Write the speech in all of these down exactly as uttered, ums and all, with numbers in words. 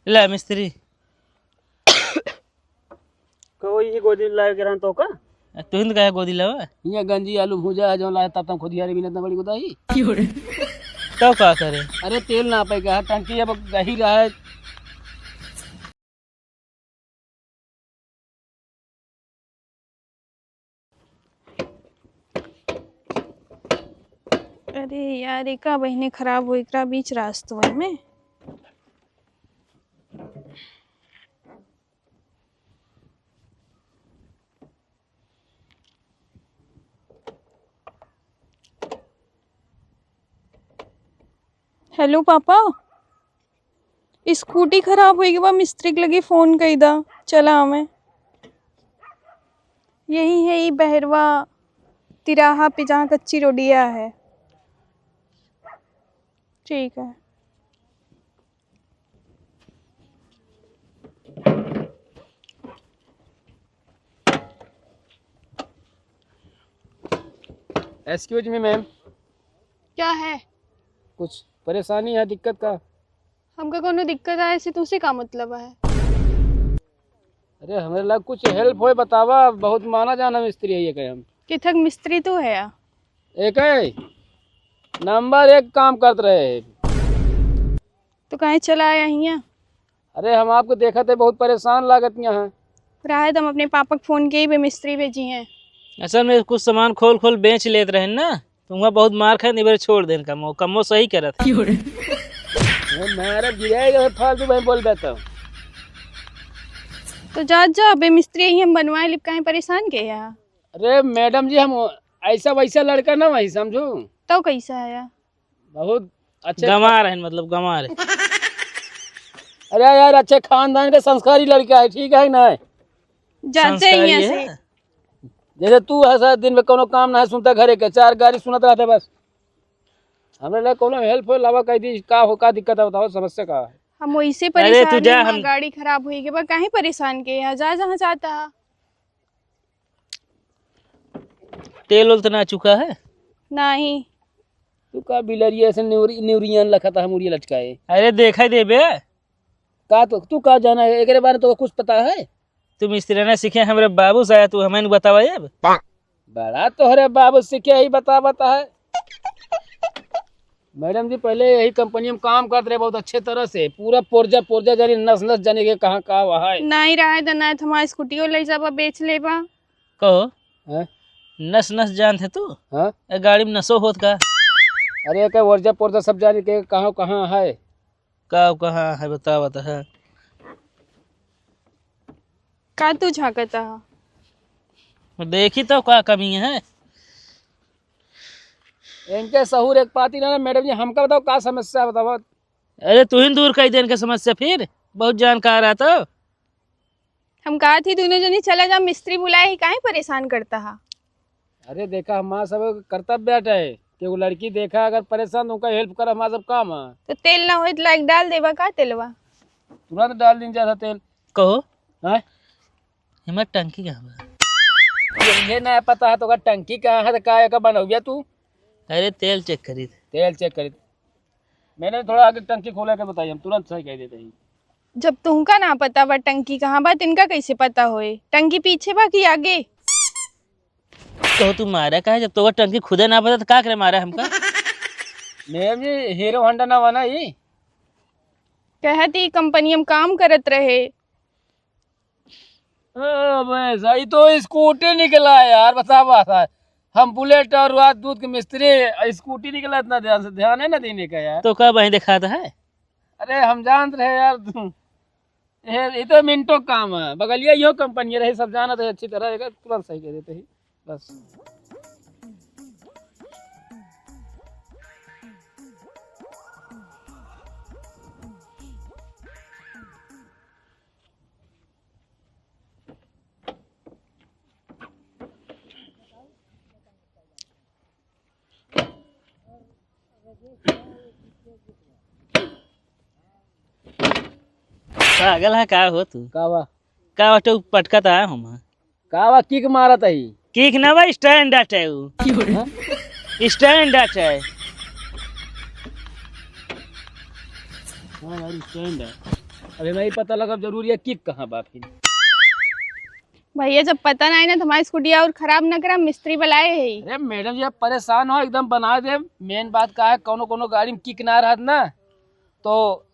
ले मिस्त्री। कहो, ये गोदी लाए के रहन तो का? आ, तुहिन काहे गोदी लावा? ये गंजी आलू भूजा है, जो लाए तब तक खुद यार भी इतना बड़ी गोदाई। तो का करे? अरे तेल ना पाए का, टंकी अब गही रहा है। अरे यार, एका बहिने खराब हो, एकरा बीच रास्तवा में। हेलो पापा, स्कूटी खराब होई के बा, मिस्त्री के लगे फोन कई दा, चला आवे। यही है ई बहरवा तिराहा पे, जहाँ कच्ची रोडिया है। ठीक है। Excuse me, ma'am। क्या है? कुछ परेशानी है, दिक्कत का? हमका कोनो दिक्कत आए से तुमसे का मतलब है? अरे, हमरे ला कुछ help होए, बतावा, बहुत माना जाना मिस्त्री है ये कहे हम। किथक मिस्त्री तू है या? एक है, नंबर एक काम करत रहे। तो काहे चला आया हियाँ? अरे, हम आपको देखत है, बहुत परेशान लागत यहाँ। रहे, हम अपने पापा के फोन के ही बे मिस्त्री भेजी हैं। असल में कुछ सामान खोल खोल बेच लेत रहे ना, तो वहाँ बहुत मार खाए, निबर छोड़ देन कमो, कमो सही करत है। अरे, मारा गिराएगा, फालतू भाई बोल बैठा। तो जा, जा, अबे मिस्त्री यही हम बनवाए लिप, काहे परेशान के है? अरे मैडम जी, हम ऐसा वैसा लड़का ना वही समझू। तो कैसा है? बहुत अच्छे गंवार है, मतलब गंवार है। अरे यार, अच्छे खानदान के संस्कारी लड़का है, ठीक है ना? जाते ही संस्कारी यहाँ है। से। जैसे तू है, सारा दिन में कोनो काम ना है, सुनता घरे के चार गारी सुनत रहते बस। हमरे लिए कोनो help हो, लावा कह दी, का हो, का दिक्कत है, बताओ, समस्या का है? हम वैसे अरे तू परेशान जा, हैं, हम गाड़ी खराब हुई के बा, काहे परेशान के है? जा जहाँ जाता है। तेल उल तो ना चुका है? नहीं। तू का बिलरिया ऐसे नेवरी-, नेवरियन लखत है, मुड़िया लटकाए। अरे देखा देबे। का तो, तू का जाना है, एकरे बारे में तो कुछ पता है? तू मिस्त्री ना सीखे, हमरे बाबू से आया, तू हमें नहीं बतावा अब। बड़ा तोहरे बाबू सीखे ही बतावत है। मैडम जी, पहले यही कंपनी में काम करत रहे बहुत अच्छे तरह से, पूरा पुर्जा पुर्जा जानी, नस नस जानी के कहाँ का हुआ है। नहीं रहे तो नहीं, हमारी स्कूटियो ले जाबा, बेच लेबा। कहो, हैं? नस नस जानत है तू? हाँ? ए गाड़ी में नसो होत का? अरे, के पुर्जा पुर्जा सब जानी के कहाँ कहाँ है। का कहाँ है, बतावा तो है। का तू झांकत है? देखी तो का कमी है। इनके सहूर एक पाती ना, मैडम जी, हमका बताओ का समस्या है, बताओ। अरे तू ही दूर कर दे इनके समस्या फिर, बहुत जानकार है तो। हम कहा थी दोनों जनी चला जा, मिस्त्री बुलाए ही, काहे परेशान करता है? अरे देखा, हमारा सब कर्तव्य बाटे कि वो लड़की देखा, अगर परेशान तो उनका help कर, हमारा सब काम है। तो तेल ना होई तो लाइक डाल देबा का तेलवा? तुरंत डाल दिन जाता तेल। कहो, हैं? हमार टंकी कहाँ बा? ये ना पता है तो का टंकी कहाँ है, तो का एका बनौबिया तू? अरे तेल check करी। तेल check करी। मैंने थोड़ा आगे टंकी खोला के बताई, हम तुरंत सही कह देते हैं। जब तुमका ना पता बा टंकी कहाँ बा, तिनका कैसे पता होए? टंकी पीछे बा कि आगे? तो तू मारा काहे, जब तोका टंकी खुदे ना पता तो का करे मारा हमका? मैम जी, Hero Honda ना बना ई? कहत ई कंपनी में काम करत रहे। अबे सही तो स्कूटी निकला है यार, बता बात है। हम बुलेट और राजदूत के मिस्त्री, स्कूटी निकला इतना ध्यान से, ध्यान है ना देने का यार। तो का बही दिखाता है? अरे हम जानत रहे यार तू, ये, ये तो मिनटों काम है, बगलिया यो कंपनी रहे, सब जानत है अच्छी तरह, एक तुरंत सही कह देते ही बस। पागल है का हो तू? का बा? का बा, तो पटकत आया हूँ मैं। का बा, kick मारत है? Kick ना बा, stand है उ। हाँ? Stand है। हाँ यार, stand है। अबे मैं पता लगब जरूरी है किक कहाँ बा फिर। भैया, जब पता नहीं ना, तुम्हारी स्कूटी और खराब न करा, मिस्त्री बुलाए है। अरे मैडम जी, आप परेशान हो, एकदम बना दे। मेन बात का है, कोनो कोनो गाड़ी में किक ना रहत ना, तो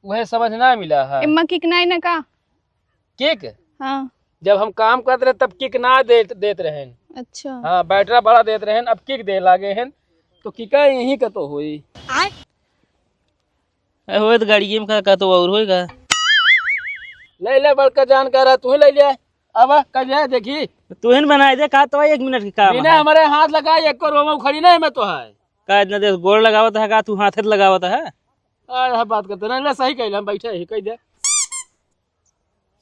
वह समझ ना मिला है। इम्मा किक ना है ना का? किक? हाँ। जब हम काम करत रहे तब किक ना दे, देत रहेन। अच्छा। हाँ, बैटरा बड़ा देत रहेन, अब किक दे लागे हैं, तो किका यहीं का तो होई। आय। ए, होए तो गाड़िए में का, का तो और होएगा। ले ले, बड़का जानकार है, तू ही ले ले। अब कह जाए देखी। तू ही न बनाए दे, का तो एक मिनट के काम बिना है। हमारे हाथ लगाए एक करोड़ में खड़ी नहीं मैं तो है। का इतना देर गोड़ लगावत है, का तू हाथ लगावत है? आ, यह बात करते नहीं, ले सही कहले, हम बैठे ही कह दे।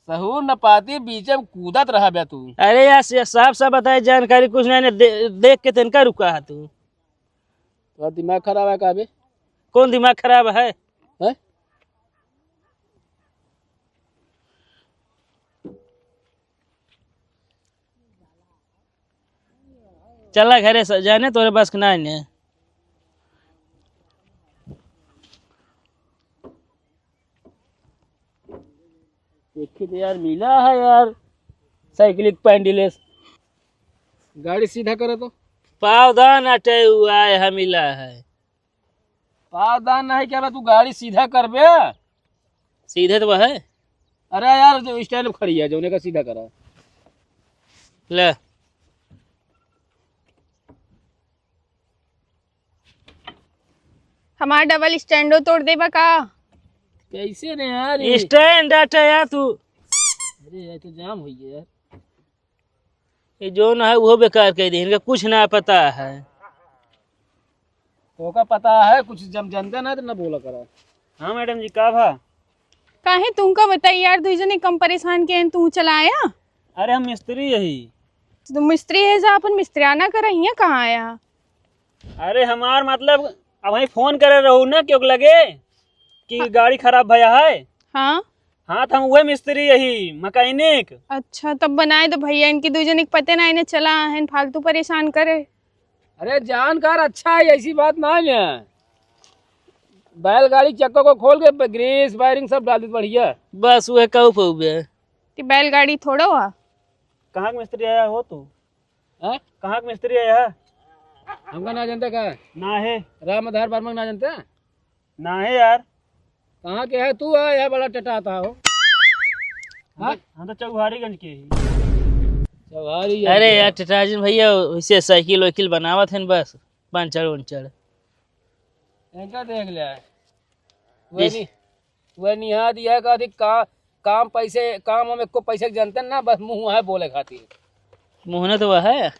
सहूर न पाती, बीचे में कूदत रहा बे तू। अरे यार, से-, साफ साफ बताए, जानकारी कुछ नहीं, नहीं दे-, देख के तनका रुका है तू। तोरा दिमाग खराब है का बे? कौन दिमाग खराब है? हैं? चला घरे से, जाने तोरे बस के ना ने। देखी तो यार, मिला है यार, साइकिल के पैंडिलेस। गाड़ी सीधा करे तो। पावदान अटे हुआ है, मिला है। पावदान नहीं क्या बा, तू गाड़ी सीधा करबे? सीधे तो है। अरे यार, जो स्टैंड पे खड़ी है, जो उन्हें का सीधा करा। ले। हमार डबल स्टैंडो तोड़ देबा का? कैसे रे यार, ये स्टैंड हटा यार तू। अरे यार, तो जाम हुई है यार। ये जो ना है, वो बेकार कह दे, इनका कुछ ना पता है। ओका पता है, कुछ जब जानते ना तो ना बोला करा। हाँ मैडम जी, का भा? काहे तुमका बताई यार, दुई जने कम परेशान के हैं, तू चला आया? अरे हम मिस्त्री यही। तो मिस्त्री है जा, अपन मिस्त्रियाना कर रही है, कहाँ आया? अरे हमार मतलब, अब वहीं फोन करे रहू ना क्यों लगे कि हाँ। गाड़ी खराब भया है। हाँ। हाँ, तो हम उहे मिस्त्री यही, मैकेनिक। अच्छा, तब बनाए दो भैया, इनकी दुई जने के पते ना, इन्हें चला है, फालतू परेशान करे। अरे जानकार अच्छा है, ऐसी बात ना है। बैलगाड़ी चक्का को खोल के ब-, ग्रीस, वायरिंग सब डाल दी बढ़िया। बस उहे कहू पउबे। कि बैलगाड़ी थोड़ो आ। कहाँ के मिस्त्री आया हो तू? हैं? कहाँ के मिस्त्री आया है? हमका ना जानता का? ना है। राम आधार वर्मा के ना जानता? ना है यार। कहाँ के है तू? आ, यह बड़ा टटाता हो। हाँ? हम तो चौहारीगंज के ही। चौहारी अरे यार, टटाजिन भैया, वैसे साइकिल वाइकिल बनावत हैं बस, पंचर उंचर। इनका देख ले। वह इस- नि-, वह निहा दिया का अधिक का, काम पैसे, काम हम एको पैसे के जानते ना, बस मुँह है बोले खातिर। मुँह न तो वह है।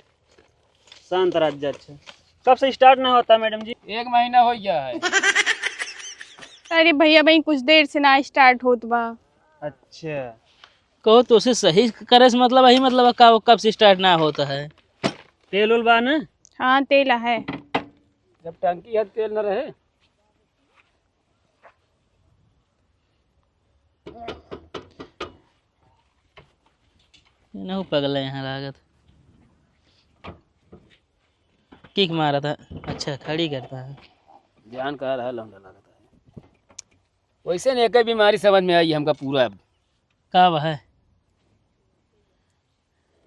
शांत रह जा, अच्छा। कब से स्टार्ट ना होता मैडम जी? एक महीना हो गया है। अरे भैया भाई, कुछ देर से ना स्टार्ट होत बा। अच्छा। कहो तो उसे सही करे से मतलब यही मतलब का, वो कब से स्टार्ट ना होता है? तेल उल बा ना? हाँ, तेल है। जब टंकी है, तेल न रहे। इनहू पगला यहाँ लागत। किक मारा था। अच्छा, खड़ी करता है। जान का रहा लौंडा लागत है। वैसे नहीं, एक बीमारी समझ में आई हमका पूरा अब। का बा है?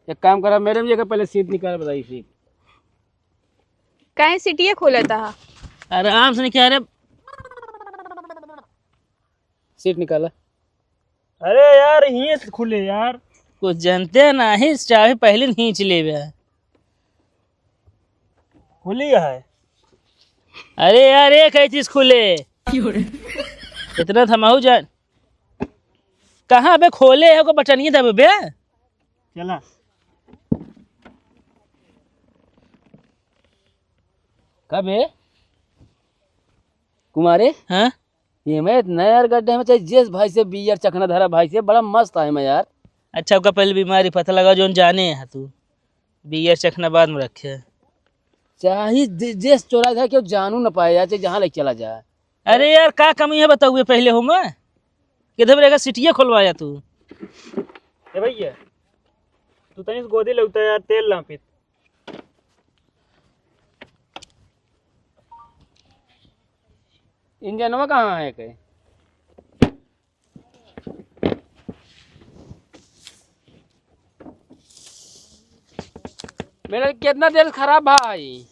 एक काम करा मैडम जी, का पहले सीट निकाल बताई सीट। काहे सीटिया खोलता है? आराम से नहीं क्या रे? सीट निकाला। अरे यार, हिंच खुले यार। कुछ जानते नहीं, चाबी पहले खींच लेबे। खुली है। अरे यार, ये कई चीज खुले? इतना थमाऊ जान। कहाँ बे खोले है, को बटनिया दबे बे? चला। कबे? कुमारे? हाँ? ये मैं इतना यार गड्ढे में चाहे जेस भाई से बियर चखना धरा भाई से, बड़ा मस्त है मैं यार। अच्छा, ओका पहले बीमारी पता लगा, जोन जाने है तू। बियर चखना बाद में रखे। चाहे जे-, जेस चोरा जाए, क्यों जानू न पाए यार, चाहे जहाँ ले चला जाए। अरे यार, का कमी है बताओ, ये पहले हो मैं? किधर मेरे का सिटिया खोलवाया तू? ए भैया, तू तनी से गोदी लौटा यार, तेल लापित। इंजनवा कहाँ है के? मैडम, कितना देर से खराब बा है?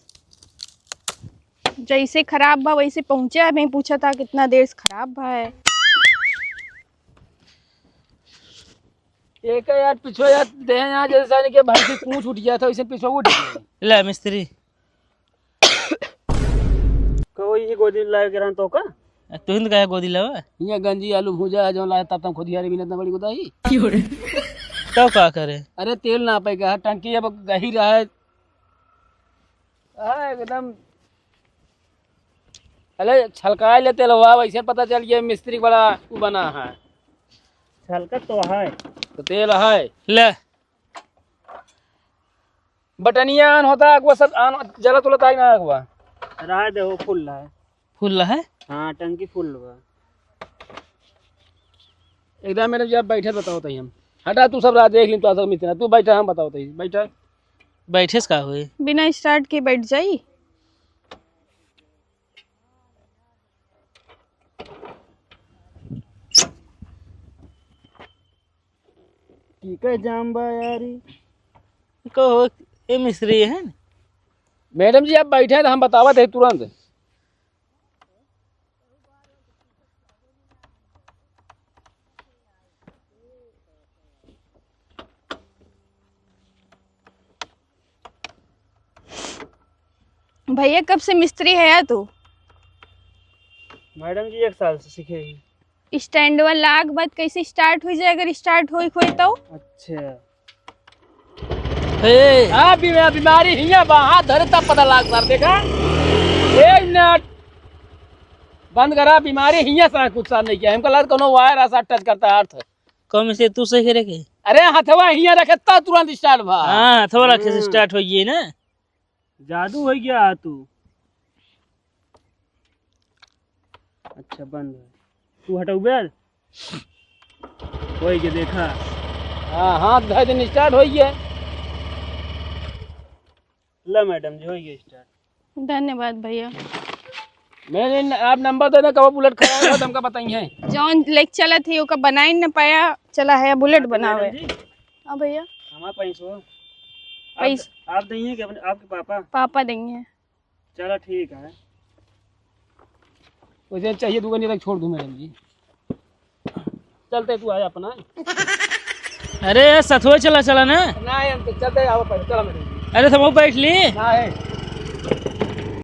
जैसे खराब बा वैसे पहुँचे, हमें पूछा था कितना देर से खराब बा है। एक यार पिछो यार देह यहाँ जैसे साले के भाई से पूँछ उठ गया था, वैसे पिछो उठ गया। ले मिस्त्री। कहो ये गोदी लाए के रहन तो का? आ, तुहिन तो कहे गोदी लावा। यहाँ गंजी आलू भूजा है, जो लाए तब तक खुदियारी मिलत ना बड़ी गुदाई। तब का करे? अरे तेल ना पाए का, टंकी अब गहिर है। हाँ, एकदम। अरे छलकाए ले तेलवा, वैसे पता चल गया मिस्त्री बड़ा उ बना है। छलका तो है। तो तेल है। ले। बटनिया आन होता, अगुआ सब आन जलत उलत आई ना अगुआ। रहा दे हो, फुल रहा है। फुल रहा है? हाँ, टंकी फुल बा। एकदम मैडम जी, आप बैठे बताओ तई हम। हटा, तू सब रात देख ली, तू सब मिस्त्री, तू बैठा, हम बताओ तई, बैठा। बैठे से का होई? बिना स्टार्ट के बैठ जाई? ठीक है, जाम बा यारी। कहो, ए मिस्त्री है न? मैडम जी, आप बैठे हैं तो हम बतावत है तुरंत। भैया, कब से मिस्त्री है यार तू? मैडम जी, एक साल से सीखे ही। स्टैंडवा लाग बाद कैसे स्टार्ट हुई जाए, अगर स्टार्ट होई होई तो? अच्छा। ए। हाँ, बीमा-, बीमारी हियाँ बा, हाथ धरे तब पता लाग सर, देखा? ए नट। बंद करा, बीमारी हियाँ से कुछ सर नहीं किया। हमका लगा कोनो वायर ऐसा टच करता है अर्थ। कौन से तू सही करे के? अरे हथवा हियाँ रखे तब तुरंत स्टार्ट भा। हाँ, हथवा रखे से हम्म। स्टार्ट होई ना। जादू होइ गया तू। अच्छा, बंद है। तू हटउबे? होइ गया, देखा। हाँ, हाथ धर दिन स्टार्ट होइ गया। ला मैडम जी, होइ गया स्टार्ट। धन्यवाद भैया। मैंने न-, आप नंबर दे दे, कब बुलेट खराब हो तो हमका बताइए। जौन लेके चलत ही, ओका बनाई न पाया, चला है बुलेट बनावे। मैडम जी। हाँ भैया। हमारा पैसो। आप, पैस- आप देंगे कि अपने, आपके पापा? पापा देंगे। चला ठीक है। वैसे चाहिए दुकान तक छोड़ दूँ मैडम जी। चलते तू आया अपना। अरे सथुआ चला, चला ना। ना है, हम तो चलते आओ पर, चला मैडम जी। अरे तो वो बैठ ली। ना है।